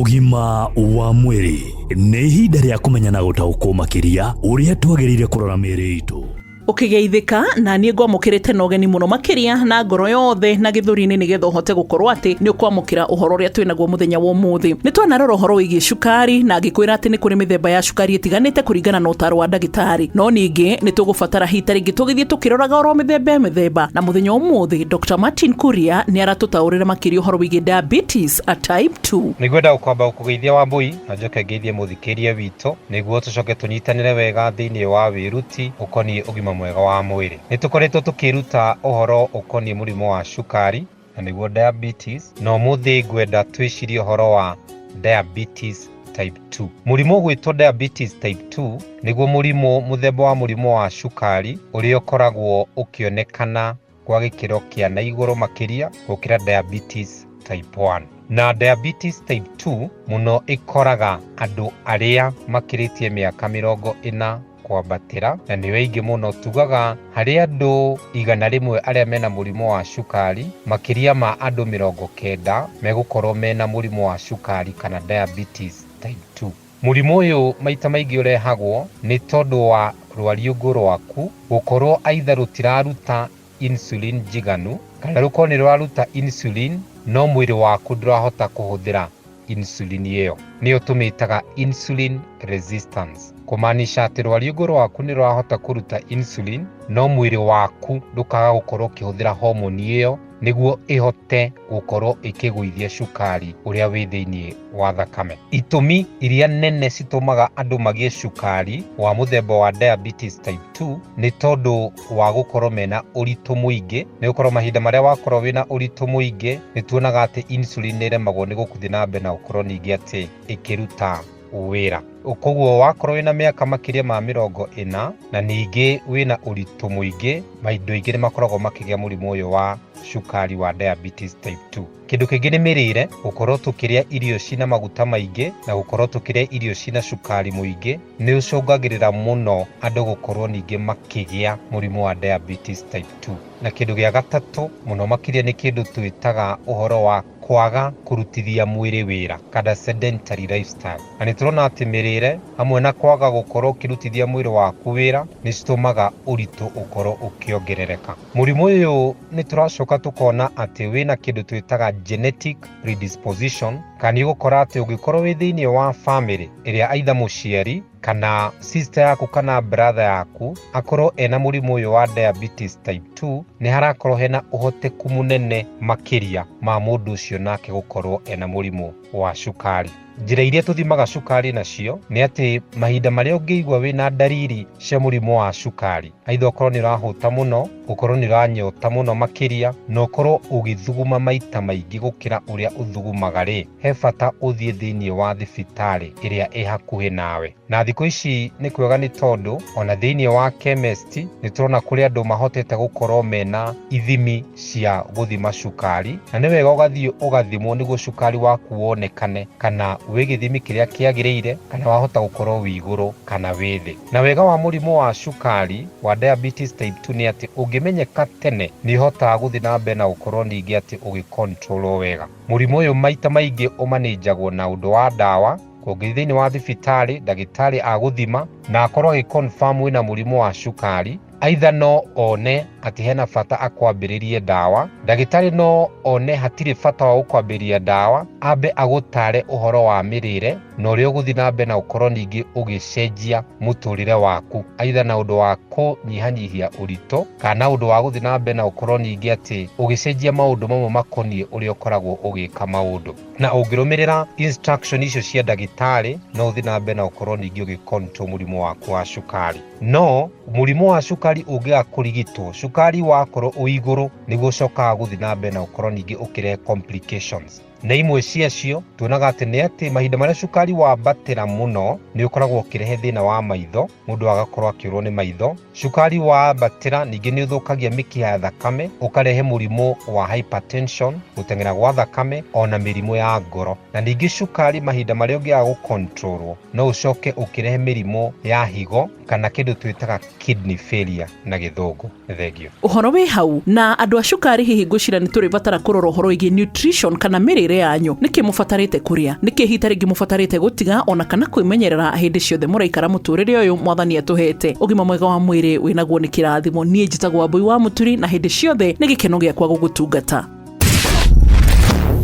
Ũgima wa mwĩrĩ nĩ ihinda rĩa kũmenya na gũtaũkwo makĩria ũrĩa twagĩrĩire kũrora mĩĩrĩ itũ. Ũkĩgeithĩka na niĩ ngwamũkĩrĩte na ũgeni mũno makĩria na ngoro yothe na gĩthũri-inĩ, nĩgetha ũhote gũkorwo atĩ nĩ ũkwamũkĩra ũhoro ũrĩa twĩ naguo mũthenya wa ũmũthĩ. Nĩ twanarora ũhoro wĩgiĩ cukari na ngĩkwĩra atĩ nĩ kũrĩ mĩthemba ya cukari ĩtiganĩte kũringana na ũtaro wa ndagĩtarĩ, no ningĩ nĩ tũgũbatara hita rĩngĩ tũgĩthiĩ tũkĩroraga oro mĩthemba mĩthemba. Na mũthenya wa ũmũthĩ Dr. Martin Kuria nĩ aratũtaũrĩra makĩria ũhoro wĩgiĩ diabetes a type 2. Nĩngwenda kwamba gũkũgeithia, Wambui, na njoke ngeithie mũthikĩria witũ nĩguo tũcoke tũnyitanĩre wega thĩinĩ wa wĩruti ũkoniĩ ũgima mwega wa mwĩrĩ. Nĩ tũkoretwo tũkĩruta ũhoro ũkoniĩ mũrimũ wa cukari, na nĩguo diabetes, na ũmũthĩ ngwenda twĩcirie ũhoro wa diabetes type 2. Mũrimũ ũgwĩtwo diabetes type 2 nĩguo mũrimũ mũthemba wa mũrimũ wa cukari ũrĩa ũkoragwo ũkĩonekana gwa gĩkĩro kĩa na igũrũ makĩria gũkĩra diabetes type 1. Na diabetes type 2 mũno ĩkoraga andũ arĩa makĩrĩtie mĩaka 40 kwambatĩra, na nĩo aingĩ mũno. Tugaga harĩ andũ 100 arĩa mena mũrimũ wa cukari, makĩria ma andũ 90 megũkorwo mena mũrimũ wa cukari kana diabetes type 2. Mũrimũ ũyũ maita maingĩ ũrehagwo nĩ tondũ wa rwariũngũ rwaku gũkorwo either rũtiraruta insulin njiganu, kana rũkorwo nĩ rũraruta insulin no mwĩrĩ waku ndũrahota kũhũthĩra insulin ĩyo, nĩyo tũmĩtaga insulin resistance, kũmaanisha atĩ rwariũngũ rwaku nĩ rũrahota kũruta insulin no mwĩrĩ waku ndũkaga gũkorwo ũkĩhũthĩra homoni ĩyo nĩguo ĩhote gũkorwo ĩkĩgũithia cukari ũrĩa wĩ thĩinĩ wa thakame. Itũmi iria nene citũmaga andũ magĩe cukari wa mũthemba wa diabetes type 2 nĩ tondũ wa gũkorwo mena ũritũ mũingĩ, nĩ gũkorwo mahinda marĩa wakorwo wĩna ũritũ mũingĩ nĩ tuonaga atĩ insulin nĩ ĩremagwo nĩ gũkũthiĩ na mbere na gũkorwo ningĩ atĩ ĩkĩruta wĩra. Koguo wakorwo wĩna mĩaka makĩria ma 40 na ningĩ wĩna ũritũ mũingĩ, mahinda aingĩ nĩ makoragwo makĩgĩa mũrimũ ũyũ wa cukari wa diabetes type 2. Kĩndũ kĩngĩ nĩ mĩrĩre, gũkorwo tũkĩrĩa irio cina maguta maingĩ na gũkorwo tũkĩrĩa irio cina cukari mũingĩ nĩ ũcũngagĩrĩra mũno andũ gũkorwo ningĩ makĩgĩa mũrimũ wa diabetes type 2. Na kĩndũ gĩa gatatũ mũno makĩria nĩ kĩndũ twĩtaga ũhoro wa kwaga kũrutithia mwĩrĩ wĩra, kana sedentary lifestyle. Na nĩ tũrona atĩ mĩrĩre hamwe na kwaga gũkorwo ũkĩrutithia mwĩrĩ waku wĩra nĩ citũmaga ũritũ ũkorwo ũkĩongerereka. Mũrimũ ũyũ nĩ tũracoka tũkona atĩ wĩna kĩndũ twĩtaga genetic predisposition, kana nĩ ũgũkora atĩ ũngĩkorwo wĩ thĩinĩ wa family ĩrĩa either mũciari kana sister yaku kana brother yaku akorwo ena mũrimũ ũyũ wa diabetes type 2, nĩ harakorwo hena ũhoteku mũnene makĩria ma mũndũ ũcio nake gũkorwo ena mũrimũ wa cukari. Njĩra iria tũthimaga cukari nacio nĩ atĩ mahinda marĩa ũngĩigua wĩna ndariri cia mũrimũ wa cukari, aitha ũkorwo nĩ ũrahũta mũno, ũkorwo nĩ ũranyota mũno makĩria, na ũkorwo ũgĩthuguma maita maingĩ gũkĩra ũrĩa ũthugumaga rĩ, he bata ũthiĩ thĩinĩ wa thibitarĩ ĩrĩa ĩ hakuhĩ nawe. Na thikũ ici nĩ kwega nĩ tondũ ona thĩinĩ wa chemist nĩ tũrona kũrĩ andũ mahotete gũkorwo mena ithimi cia gũthima cukari, na nĩ wega ũgathiĩ ũgathimwo nĩguo cukari waku wonekane kana wĩ gĩthimi kĩrĩa kĩagĩrĩire, kana wahota gũkorwo wĩ igũrũ kana wĩ thĩ. Na wega wa mũrimũ wa cukari wa diabetes type 2 nĩ atĩ ũngĩmenyeka tene nĩ ũhotaga gũthiĩ na mbere na gũkorwo ningĩ atĩ ũgĩkontrolwo wega. Mũrimũ ũyũ maita maingĩ ũmanĩnjagwo na ũndũ wa ndawa. Ũngĩthiĩ thĩinĩ wa thibitarĩ, ndagĩtarĩ agũthima na akorwo agĩ confirm wĩna mũrimũ wa cukari, either no one atĩ hena bata akwambĩrĩrie ndawa, ndagĩtarĩ no one hatirĩ bata wa gũkwambĩrĩria ndawa, ambe agũtare ũhoro wa mĩrĩre na ũrĩa ũgũthiĩ na mbere na ũkorwo ningĩ ũgĩcenjia mũtũrĩre waku, either na ũndũ wa kũnyihanyihia ũritũ kana na ũndũ wa gũthiĩ na mbere na ũkorwo ningĩ atĩ ũgĩcenjia maũndũ mamwe makoniĩ ũrĩa ũkoragwo ũgĩka maũndũ. Na ũngĩrũmĩrĩra instruction icio cia ndagĩtarĩ no ũthiĩ na mbere na ũkorwo ningĩ ũgĩ control mũrimũ waku wa cukari. No mũrimũ wa cukari ũngĩaga kũrigitwo, cukari wakorwo wĩ igũrũ nĩguo ũcokaga gũthiĩ na mbere na ũkorwo ningĩ ũkĩrehe complications. Na imwe ciacio tuonaga atĩ nĩ atĩ mahinda marĩa cukari wambatĩra mũno nĩ ũkoragwo ũkĩrehe thĩna wa maitho, mũndũ agakorwo akĩũrwo nĩ maitho. Cukari wambatĩra ningĩ nĩ ũthũkagia mĩkiha ya thakame, ũkarehe mũrimũ wa hypertension, gũteng'era gwa thakame, ona mĩrimũ ya ngoro. Na ningĩ cukari mahinda marĩa ũngĩaga gũkontrolwo no ũcoke ũkĩrehe mĩrimũ ya higo kana kĩndũ twĩtaga kidney failure na Gĩthũngũ. Thengio. Ũhoro wĩ hau na andũ a cukari, hihi ngwĩciria nĩ tũrĩbatara kũrora ũhoro wĩgiĩ nutrition kana mĩrĩre. Mĩrĩre yanyu, nĩkĩ mũbatarĩte kũrĩa, nĩkĩ hita rĩngĩ mũbatarĩte gũtiga ona kana kwĩmenyerera hĩndĩ ciothe mũraikara mũtũrĩre ũyũ Mwathani atũhete. Ũgima mwega wa mwĩrĩ wĩnaguo nĩ kĩrathimo. Niĩ njĩtagwo Wambui wa Mũturi, na hĩndĩ ciothe nĩ gĩkeno gĩakwa gũgũtungata.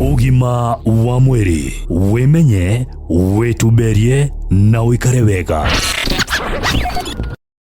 Ũgima wa mwĩrĩ, wĩmenye, wĩtumberie na ũikare wega.